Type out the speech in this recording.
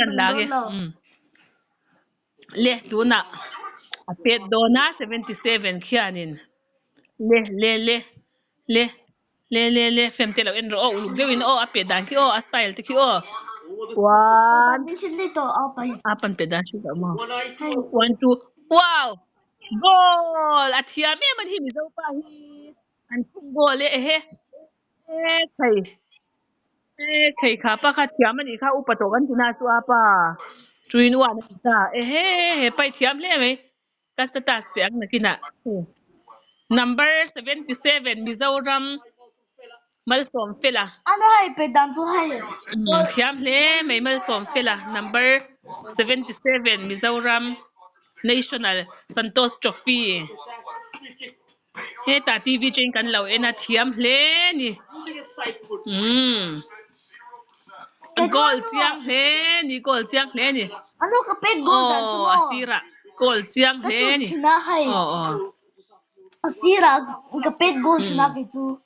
Kan la ange le tunah a pet dawn a 77 khianin le le le le le le le fem te lo en rawh aw uluk deuhin aw a pet dan khi aw a style te khi aw one a pan pet dan hrilh tawh maw one two wow goal a thiam em a ni hi mizo pa hi an khum goal e ehe e thei e thei kha pa kha thiam a nih kha upa tawh kan ti na chu a pa two in one a ni ta ehe hepa hi thiam hle mai ka status teh ang nakinah number 77 Mizoram Malsawm fela thiam hle mai Malsawm fela number 77 Mizoram National Santosh Trophy hetah T V atangin kan lo en a thiam hle a ni umm goal chiang hle a ni goal chiang hle a ni aw a sirah goal chiang hle a ni aw aw.